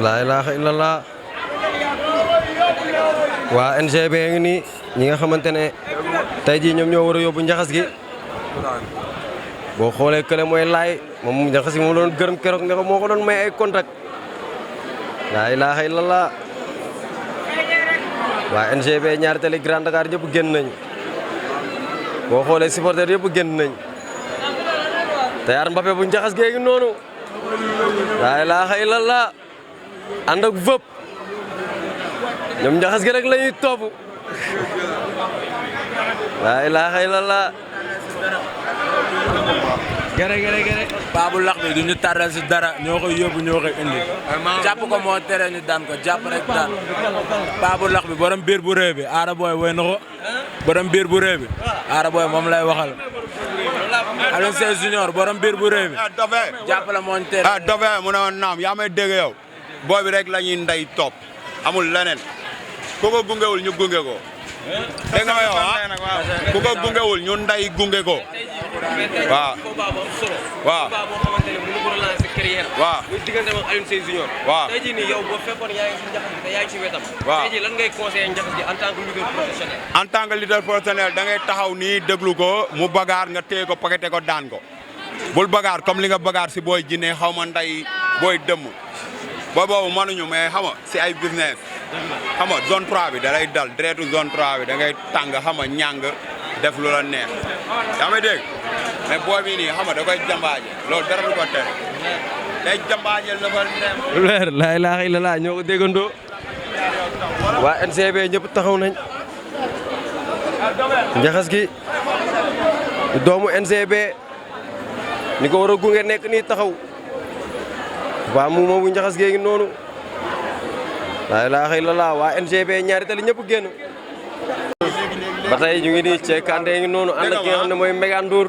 laa ilaaha illallah waa NGB ngi nii ñi nga xamante ne tey jii ñoom ñoo war a yóbbu njaxas gi boo xoolee kële mooy laay moom njaxas gi moom la doon gërëm keroog ne ko moo ko doon may ay contact laa ilaaha illallah waa NGB ñaari tali Grand Dakar ñëpp génn nañ boo xoolee supporter yëpp génn nañ te Yar Mbappé bu njaxas gi ngi noonu laa ilaaha illallah ànd ak vëpp ñoom njaxas gi rek la ñuy topp laa ilaaha illallah gere baabu lax bi du ñu tàrral si dara ñoo koy yóbbu ñoo koy indi jàpp ko moo tere ñu daan ko jàpp rek daan baabu lax bi borom biir bu réew bi aara booy woy na ko borom biir bu réew bi aara booy moom lay waxal Alioune Sèye Junior borom biir bu réew bi jàpp la moo tere dofe mu ne woon naam yaa may dégg yow booy bi rek la ñuy ndey topp amul leneen ku ko gungewul ñu gunge ko dégg nga ma yow ku ko gungewul ñu ndey gunge ko waaw waaw waaw muy diggante ak Alioune Sèye Junior waaw tey jii nii yow boo fekkoon yaa ngi si njaxas gi te yaa ngi si wetam waaw tey jii lan ngay conseiller njaxas gi en tant que leader professionnel en tant que leader professionnel da ngay taxaw nii déglu ko mu bagaar nga téye ko paqueté ko daan ko bul bagaar comme li nga bagaar si booy jinne xaw ma nday booy dëmm booy boobu mënuñu mais xam nga si ay business xam nga zone 3 bi da lay dal direetu zone 3 bi da ngay tàng xam nga ñàng def lu la neex yaa may dégg mais booy bi nii xam nga da koy jambaaje loolu dara du ko tere day jambaajel na fa lu leer laa ilaaha illallah ñoo ko déggandoo waa NGB ñëpp taxaw nañ njaxas gi doomu NGB ñi ko war a gunge nekk nii taxaw waa mu moomu njaxas gee ngi noonu laa ilaaha illallah waa NGB ñaari tali ñëpp génn ba tey ñu ngi nii Cheikh Kandé ngi noonu ànd ak ki nga xam ne mooy Mbégane Ndour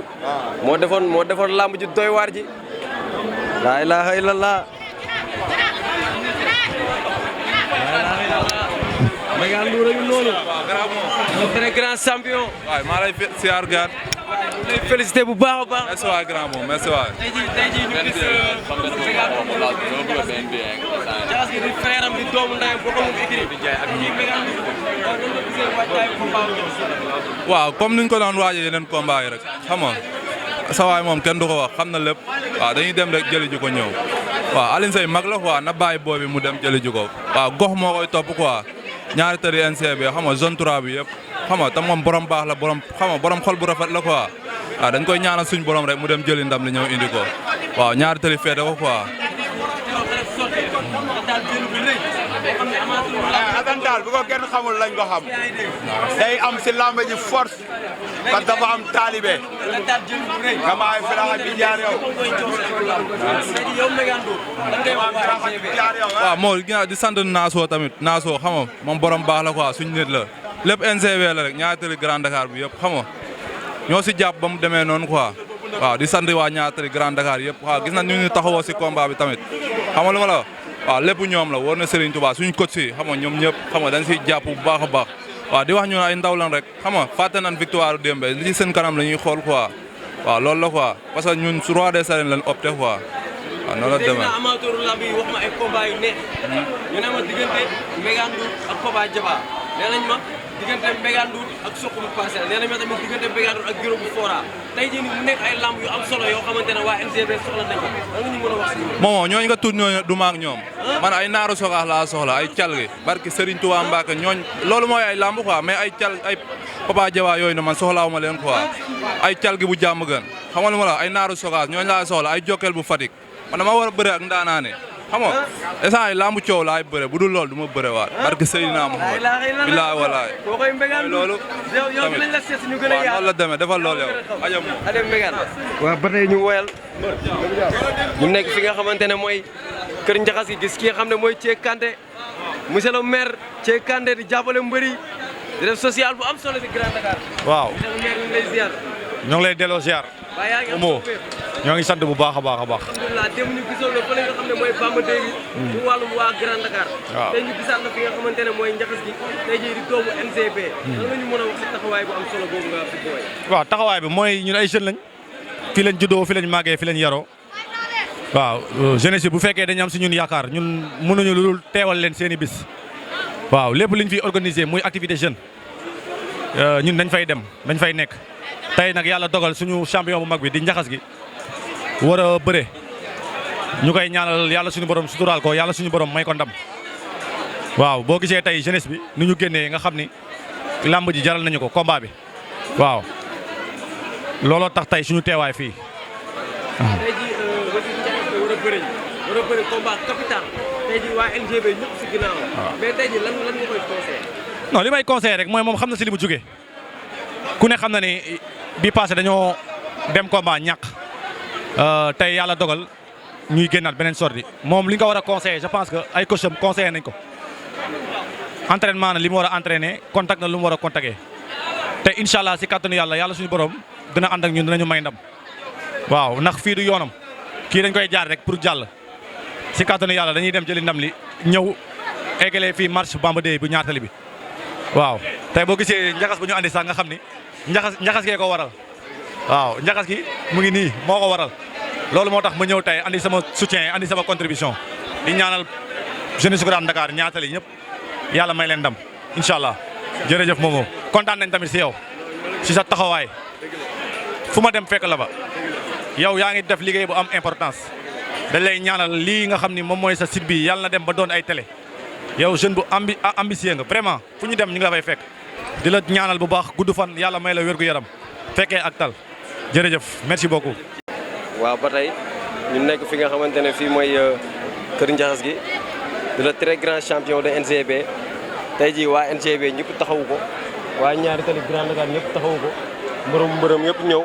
moo defoon lamb ji doy waar ji laa ilaaha illallah Mbégane Ndour a ngi noonu le très grand champion waaw maa lay siyaar gaat lay félicité bu baax a baax merci waay grand moom merci waay tey jii ñu gis jaas gi di frère am di doomu ndeyam boo xamul écrit ak ñi Mbégane Ndour waaw comme niñ ko daan waajee yeneen combat yi rek xam nga sa waay moom kenn du ko wax xam na lépp waaw dañuy dem rek jëli ji ko ñëw waaw Alioune Sèye mag la quoi na bàyyi boobi mu dem jëli ji ko waaw gox moo koy topp quoi ñaari tëri NCB xam nga zone 3 bi yëpp xam nga te moom borom baax la borom xam nga borom xol bu rafet la quoi waaw dañ koy ñaanal suñ borom rek mu dem jëli ndam li ñëw indi ko waaw ñaari tëri feete ko quoi. avantage bu ko kenn xamul lañ ko xam day am si lamb ji force parce que dafa am taalibe kamaay filaxa bi jaar yow waaw moo di sant Naasoo tamit Naasoo xam nga moom borom baax la quoi suñ nit la lépp NCB la rek ñaari tëri Grand Dakar bi yëpp xam nga ñoo si jàpp ba mu demee noonu quoi waaw di sant waa ñaari tëri Grand Dakar yëpp waaw gis na ñu ngi taxawoo si combat bi tamit xam nga lu ma la waaw lépp ñoom la war na Serigne Touba suñ coach si xam nga ñoom ñëpp xam nga dañ siy jàpp bu baax a baax waaw di wax ñu ay ndaw lan rek xam nga fàtte nañ victoire démb li ci seen kanam la ñuy xool quoi waaw loolu la quoi parce que ñun su roi des arènes lañ opté quoi waaw noonu la demee. amateur lamb yi wax ma ay combat yu neex ñu ne ma diggante Mbégane Ndour ak Koba Jaba nee nañ ma diggante Mbégane Ndour ak Sokh bu Parcelles nee nañ ma tamit diggante Mbégane Ndour ak Giro bu Fora tey jii nii mu nekk ay lamb yu am solo yoo xamante ne waa NGB soxla nañ ko lan nga ñu mën a wax si moomoo ñooñu nga tudd ñooñu du maak ñoom man ay naaru soxaax laa soxla ay cal gi barki Serigne Touba Mbacke ñooñ loolu mooy ay lamb quoi mais ay cal ay Papa Jawa yooyu na man soxlaawu ma leen quoi ay cal gi bu jàmm gën xam nga lu ma la ay naaru soxaax ñooñu laa soxla ay jokkel bu Fatick man dama war a bëre ak ndaanaane xam nga instant yi lambu coow laay bëre bu dul loolu du ma bëre waat barke Seydina Muhammad billaay walaay loolu tamit noonu la demee defal loolu yow ajam Adem Mbégane waaw ba tey ñu woyal ñu nekk fi nga xamante ne mooy kër Njaxas gi gis ki nga xam ne mooy Cheikh Kandé monsieur le maire Cheikh Kandé di jàppale mbëri di def social bu am solo si Grand Dakar waaw monsieur le maire ñu ngi lay ziar ñoo ngi lay delloo ziar waa yaa ngi am Omo ñoo ngi sant bu baax a baax a baax alhamdulilah démb ñu gisoon la fële nga xam ne mooy Bamba Day bi ci wàllum waa Grand Dakar waaw tey ñu gisaat la fi nga xamante ne mooy Njaxas gi tey jii di doomu NGB lan nga ñu mën a wax si taxawaay bu am solo boobu nga fi booy waaw taxawaay bi mooy ñun ay jeunes lañ fii lañ juddoo fii lañ màggee fii lañ yaroo waaw jeunesse bi bu fekkee dañu am si ñun yaakaar ñun mënuñu lu dul teewal leen seen i bis waaw lépp lu ñu fiy organiser muy activité jeune ñun dañ fay dem dañ fay nekk tey nag yàlla dogal suñu champion bu mag bi di njaxas gi war a bëre ñu koy ñaanal yàlla suñu borom suturaal ko yàlla suñu borom may ko ndam waaw boo gisee tey jeunesse bi nu ñu génnee nga xam ni làmb ji jaral nañu ko combat bi waaw looloo tax tey suñu teewaay fii. tey jii war a bëri combat capital tey jii waa NGB ñëpp si ginnaaw. mais tey jii lan nga koy conseillé. non li may conseillé rek mooy moom xam na si li mu jógee ku ne xam na ni bi passé dañoo dem combat ñàkk tey yàlla dogal ñuy génnaat beneen sortie moom li nga ko war a conseillé je pense que ay coach am conseillé nañ ko entraînement na li mu war a entraîné contact na lu mu war a contacté te incha allah si kàttanu yàlla suñu borom dina ànd ak ñun dinañu may ndam waaw ndax fii du yoonam kii dañ koy jaar rek pour jàll si kàttanu yàlla dañuy dem jëli ndam li ñëw eggalee fii marche Bamba Day bu ñaatali bi waaw tey boo gisee njaxas bu ñu andi sax nga xam ni njaxas gee ko waral waaw njaxas gi mu ngi nii moo ko waral loolu moo tax ma ñëw tey andi sama soutien andi sama contribution di ñaanal jeunesse Grand Dakar ñaatali ñëpp yàlla may leen ndam incha allah jërëjëf Momo kontaan nañ tamit si yow si sa taxawaay fu ma dem fekk la ba yow yaa ngi def liggéey bu am importance dañ lay ñaanal lii nga xam ni moom mooy sa site bi yàlla na dem ba doon ay télé yow jeune bu ambitieux nga vraiment fu ñu dem ñu ngi la fay fekk di la ñaanal bu baax gudd fan yàlla may la wér gu yaram fekkee ak tal jërëjëf merci beaucoup. waaw ba tey ñu nekk fi nga xamante ne fii mooy kër Njaxas gi de le très grand champion de NGB tey jii waa NGB ñëpp taxawu ko waa ñaari tali Grand Dakar ñëpp taxawu ko mbërëm yëpp ñëw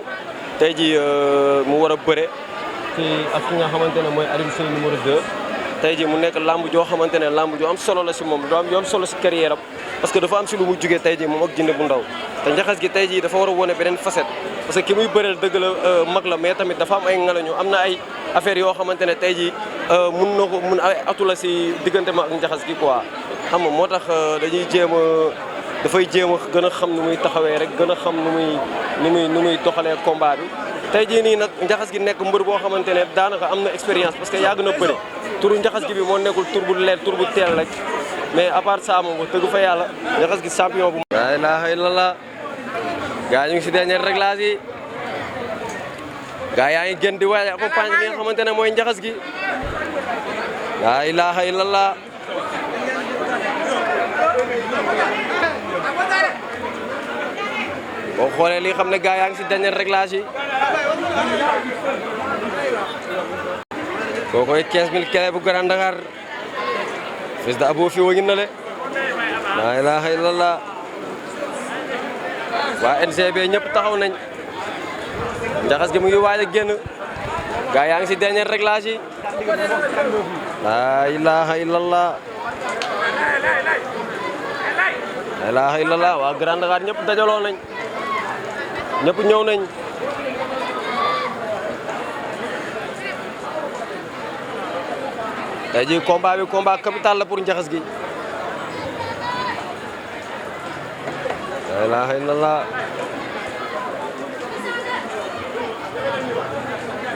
tey jii mu war a bëre ci ak ki nga xamante ne mooy Alioune Seye numéro 2 tey jii mu nekk lamb joo xamante ne lamb joo am solo la si moom yoo am solo si carrière am parce que dafa am si lu mu jugee tey jii moom ak Jinne bu ndaw te Njaxas gi tey jii dafa war a wone beneen facette parce que ki muy bëreel dëgg la mag la mais tamit dafa am ay ngalañu am na ay affaires yoo xamante ne tey jii mun ay atu la si diggante ma ak Njaxas gi quoi xam nga moo tax dañuy dafay jéem a gën a xam nu muy taxawee rek gën a xam nu muy doxalee combat bi tey jii nii nag Njaxas gi nekk mbër boo xamante ne daanaka am na expérience parce que yàgg na bëri turu Njaxas gi bi moo nekkul tur bu leer tur bu teel rek mais à part ça moom tëgg fa yàlla Njaxas gi champion bu laa ilaaha illallah gaa ñu ngi si dernier réglage yi gaa yaa ngi gën di waaj accompagne bi nga xamante ne mooy Njaxas gi laa ilaaha illallah boo xoolee li xam ne gaa yaa ngi si dernier réglage yi koo koy 15000 kele bu Grand Dakar Fils de Abo fi wa ngi na le laa ilaaha illallah waa NGB ñëpp taxaw nañ Njaxas gi mu ngi waaj a génn gaa yaa ngi si dernier réglage yi laa ilaaha illallah laa ilaaha illallah waa Grand Dakar ñëpp dajaloo nañ ñëpp ñëw nañ tey jii combat bi combat capital la pour Njaxas gi la ilaha illallah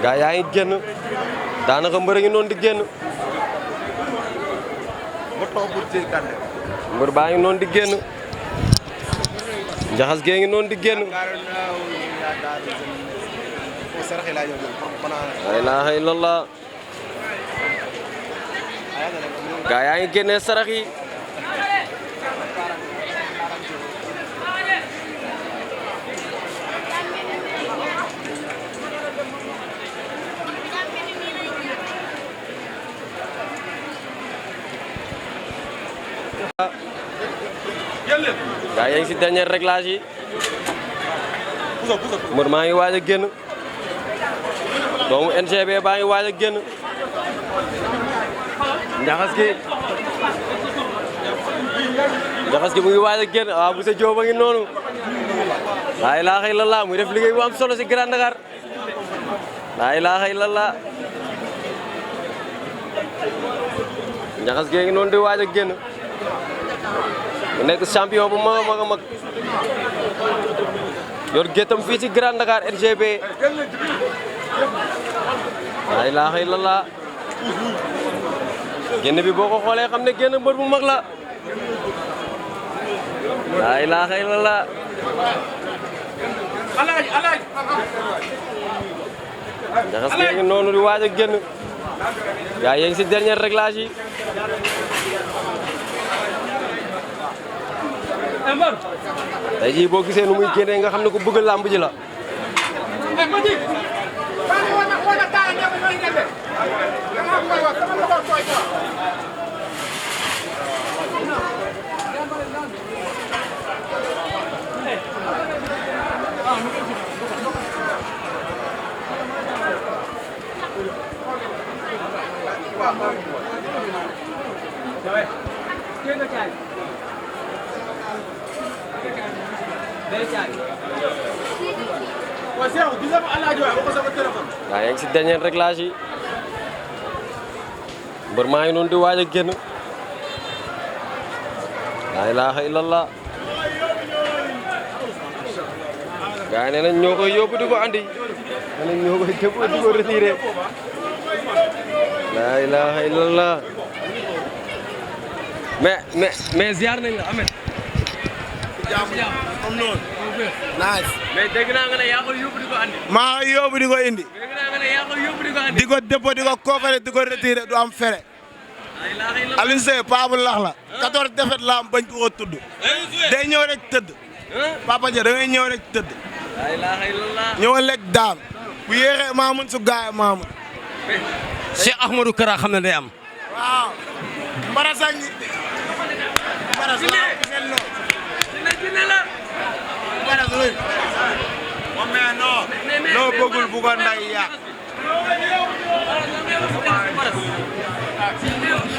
gaa yaa ngi génn daanaka mbër a ngi noonu di génn mbër baa ngi noonu di génn Njaxas gee ngi noonu di génn la ilaha illallah gaa yaa ngi génnee sarax yi gaa yaa ngi si dernier réglage yi mbër maa ngi waaj a génn doomu NGB baa ngi waaj a génn Njaxas gi mu ngi waaj a génn waaw bu sa Jóob a ngi noonu laa ilaaha illallah muy def liggéey bu am solo si Grand Dakar laa ilaaha illallah Njaxas gi ngi noonu di waaj a génn mu nekk champion bu mag a mag yor géttam fii ci Grand Dakar NGB laa ilaaha illallah génn bi boo ko xoolee xam ne génn mbër bu mag la laa ilaaha illallah Njaxas kee ngi noonu di waaj a génn gaa yéen si dernier réglage yi tey jii boo gisee nu muy génnee nga xam ne ko bëgg làmb ji la gaa yaa ngi si dernier réglage yi mbër maa ngi noonu di waaj a génn laa ilaaha illallah gaa yi nee nañ ñoo koy yóbbu di ko andi nee nañ ñoo koy jëpp di ko retiré laa ilaaha illallah mais ziar nañ la Ahmed. am noonu. nice. mais dégg naa nga ne yaa koy yóbbu di ko andi. maa yóbbu di ko indi. dégg naa nga ne yaa koy yóbbu di ko andi. di ko dépôt di ko coffre di ko retiré du am fere. Alioune Seye Paa bu lax la. 14 défaites la am bañ ko ko tudd. day ñëw rek tëdd. Papa Dia da ngay ñëw rek tëdd. laa ilaaha illallah. ñëwal lekk daan. bu yéexee maamun su gaay maamun. Cheikh Ahmadou Kara xam ne day am. waaw. Mbarasa ngi. Mbaras la seen loo. Mbaras luy. moom mais non. loo bëggul bu ko nday yàq.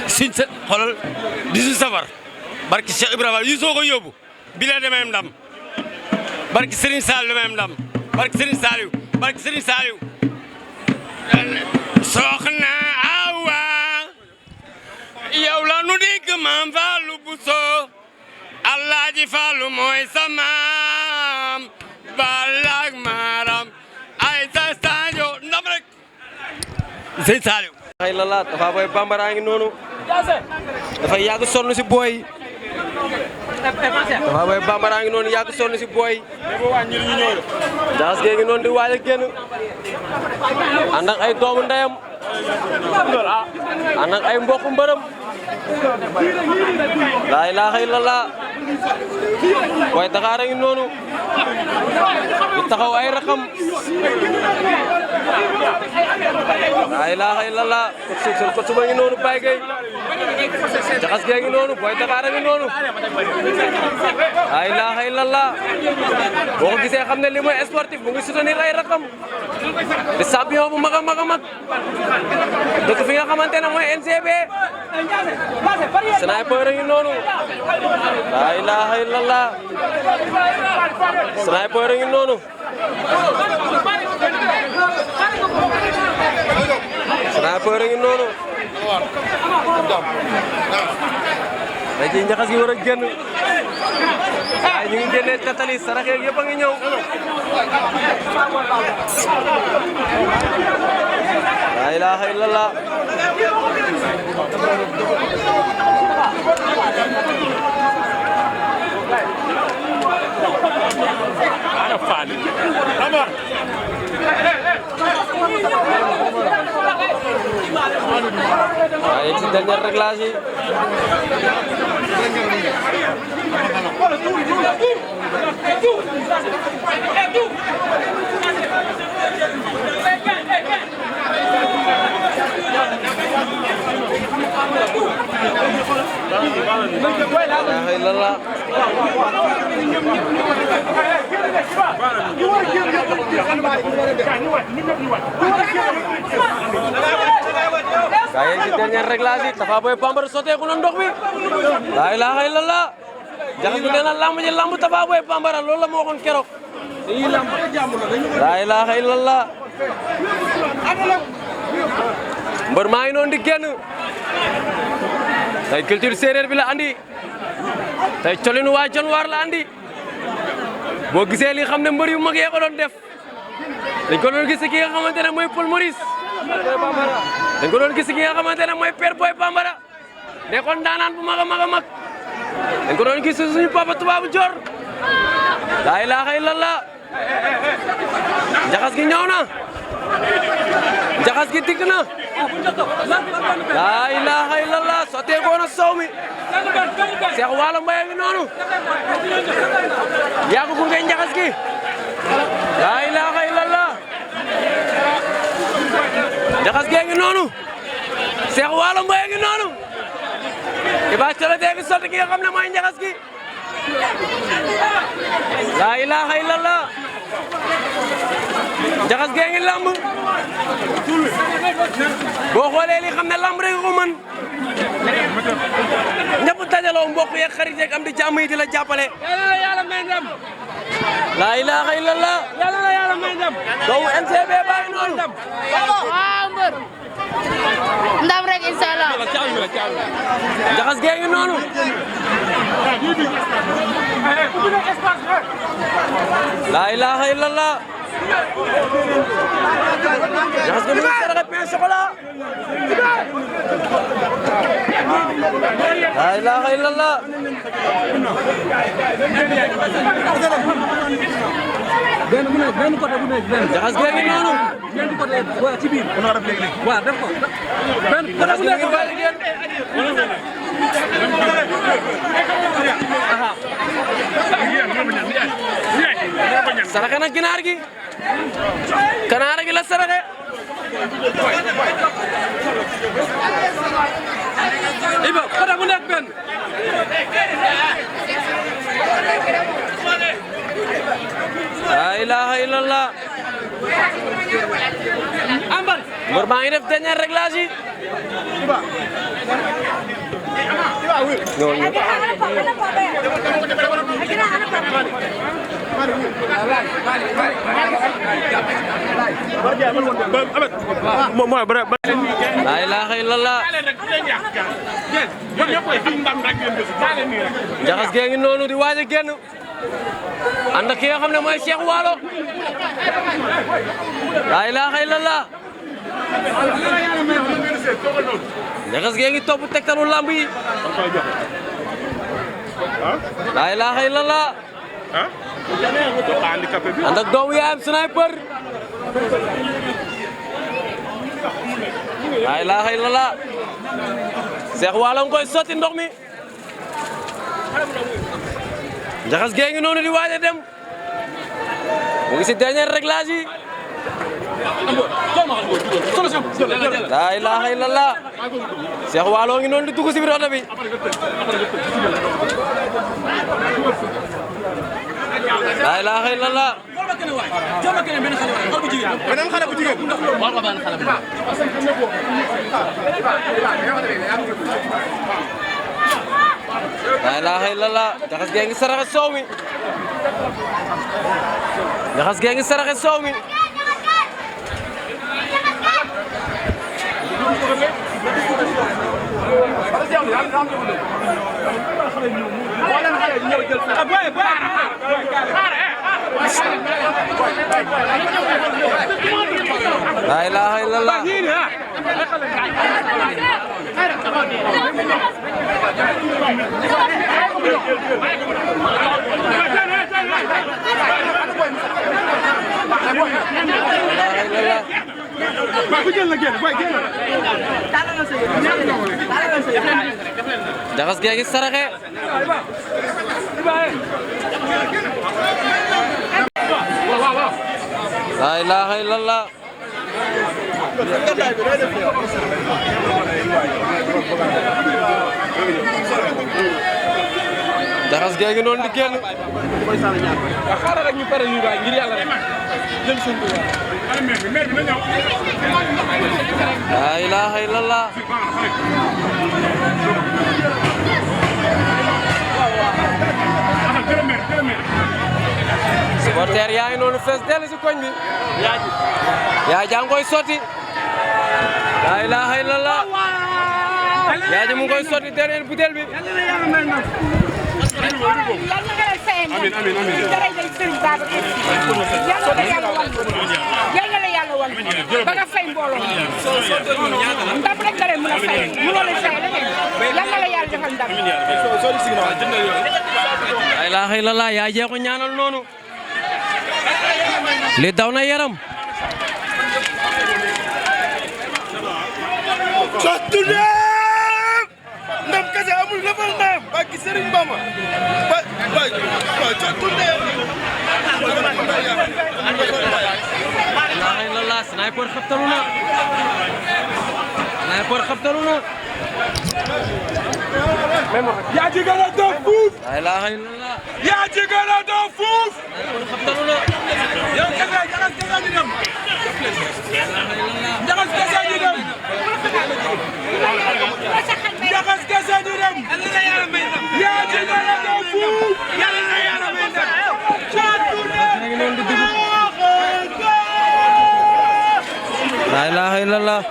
suñ sa xoolal 18 safar barki Cheikh Ibrahima yu soo ko yóbbu bi la demee ndam barki Serigne Saliou demee ndam barki Serigne Saliou barki Serigne Saliou soxna Awa yow la nu dégg maam Fallou Bousso Alaaji Fallou mooy sa maam balak maram ay sa Sadio ndam rek Serigne Saliou xëy la laat dafa boy bambara ngi noonu dafay yàgg sonn si booy dafa boy bambara ngi noonu yàgg sonn si booy Njaxas gee ngi noonu di waaj a génn ànd ak ay doomu ndeyam ànd ak ay mbokku mbërëm laa ilaaha illallah booy Dakar a ngi noonu di taxaw ay raxam laa ilaaha illallah ko suba ngi noonu Baye Gueye Njaxas gee ngi noonu booy Dakar a ngi noonu laa ilaaha illallah boo ko gisee xam ne li mooy sportif mu ngi soutenir ay raxam di champion bu mag a mag a mag dëkk fi nga xamante ne mooy NCB sniper a ngi noonu laa ilaaha illallah sniper a ngi noonu sniper a ngi noonu da ci Njaxas gi war a génn waaye ñu ngi génnee tatali sarax yeeg yëpp a ngi ñëw laa ilaaha illallah waaye ci dernier réglage yi la ilaha illallah gaa yi ci dernier réglage yi Tapha Boy Bambara soteeku na ndox bi la ilaha illallah Njaxas bi nee na lamb ji lamb Tapha Boy Bambara loolu la ma waxoon keroog la ilaha illallah mbër maa ngi noonu di génn tey culture séeréer bi la andi tey colinu waa Dionewar la andi boo gisee li xam ne mbër yu mag yee ko doon def dañ ko doon gis ki nga xamante ne mooy Paul Maurice dañ ko doon gis ki nga xamante ne mooy Père Boy Bambara nekkoon daanaan bu mag a mag a mag dañ ko doon gis suñu papa Tubaabu Joor laa ilaaha illallah njaxas gi ñëw na njaxas gi dikk na laa ilaaha illallah sotteekoo na sow mi Cheikh Waalo Mbaye ngi noonu yaa ko gunge njaxas gi laa ilaaha illallah njaxas gee ngi noonu Cheikh Waalo Mbaye ngi noonu Iba Colo dee ngi sotti ki nga xam ne mooy njaxas gi laa ilaaha illallah njaxas gee ngi lamb boo xoolee li xam ne lamb rek ko mën ñëpp dajaloo mbokk yeeg xarit yeeg am di jàmm yi di la jàppale yàlla may ndam laa ilaaha illallah yàlla may ndam doomu NCB baa ngi noonu waaw mbër ndam rek inshallah njaxas gee ngi noonu laa ilaaha illallah njaxas gi mu ngi saraxe pain chocolat laa ilaaha illallah njaxas gee ngi noonu njaxas gi mu ngi bàyyi ngeen saraxe na ginaar gi kanaara gi la saraxe Iba fota bu nekk benn laa ilaaha illallah mbër maa ngi def dernier réglage yi laa ilaaha illallah njaxas gee ngi noonu di waaj a génn ànd ak ki nga xam ne mooy Cheikh Waalo laa ilaaha illallah njaxas gee ngi topp tegtalu lamb yi laa ilaaha illallah ànd ak doomu yaayam sniper laa ilaaha illallah Cheikh Waalo nga koy sotti ndox mi njaxas gee ngi noonu di waaj a dem mu ngi si dernier réglage yi laa ilaaha illallah Cheikh Waalo ngi noonu di dugg si biir oto bi laa ilaaha illallah beneen xale bu jigéen laa ilaaha illallah njaxas gee ngi saraxe soow mi njaxas gee ngi saraxe soow mi laa ilaaha illallah njaxas gee ngi saraxe laa ilaaha illallah njaxas gee ngi noonu di génn xaaral rek ñu pare ñu waay ngir yàlla rek laa ilaaha illallah supporter yaa ngi noonu fees dell si koñ bi yaa jaa ngi koy sotti laa ilaaha illallah yaa ji mu ngi koy sotti dernier butéel bi yal na nga leen fayee amiin amiin amiin dara day sëriñ Babacar yal na la yàlla wan ba nga fay mbooloo ndam rek nga leen mën a fay mënoo leen fay leneen yal na la yàlla defal ndam la ilaha illallah yaa jeexu ñaanal noonu li daw na yaram sotti ndam ndam kese amul lafal ndam barki Serigne Bamba ba sotti ndam la ilaha illallah sniper xabtalu na yaa ci gën a doon fuuf la ilaha illallah yaa ci gën a doon fuuf sniper xabtalu na yow kese jaxas kese ñu dem jaxas kese ñu dem jaxas kese ñu dem yaa ci gën a doon fuuf yàlla na yàlla may ndam la ilaha illallah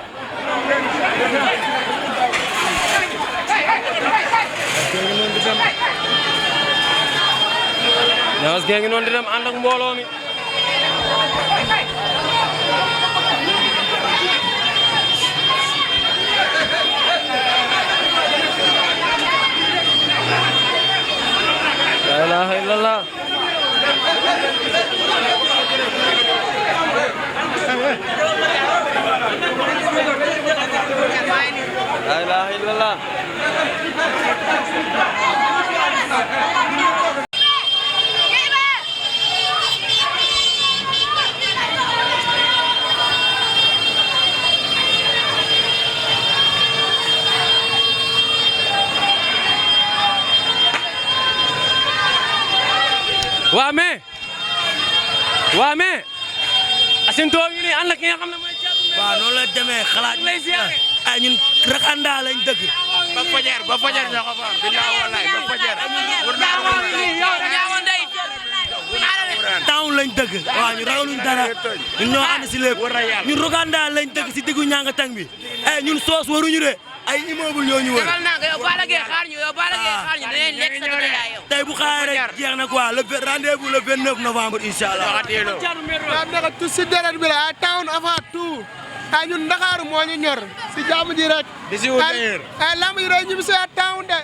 Ñagas gee ngi noonu di dem ànd ak mbooloo mi la ilaha illallah la ilaha illallah waa mais Asinto ngi nii ànd ak ki nga xam ne mooy waaw noonu la demee xalaat ay ñun Rakanda lañ dëgg ba fajar ñoo ko faam billahi wallahi ba fajar town lañ dëgg waaw ñu ragaluñ dara ñun ñoo ànd si lépp ñun Rakanda lañ dëgg si diggu ñangatang bi ñun soos waruñu de ay immeuble ñoo ñu wër tey bu xaar rek jeex na quoi le rendez-vous le 29 novembre inchallah am naka tout si deret bi la town avant tout ay ñun Ndakaaru moo ñu ñor si jàmm ji rek ay lamb yi rek ñu si town de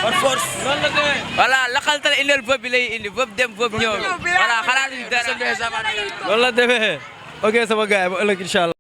par force voilà laxaltal indil vëb bi lay indi vëb dem vëb ñëw voilà xalaat dara loolu la demee ok sama gars yi ba ëllëg inchallah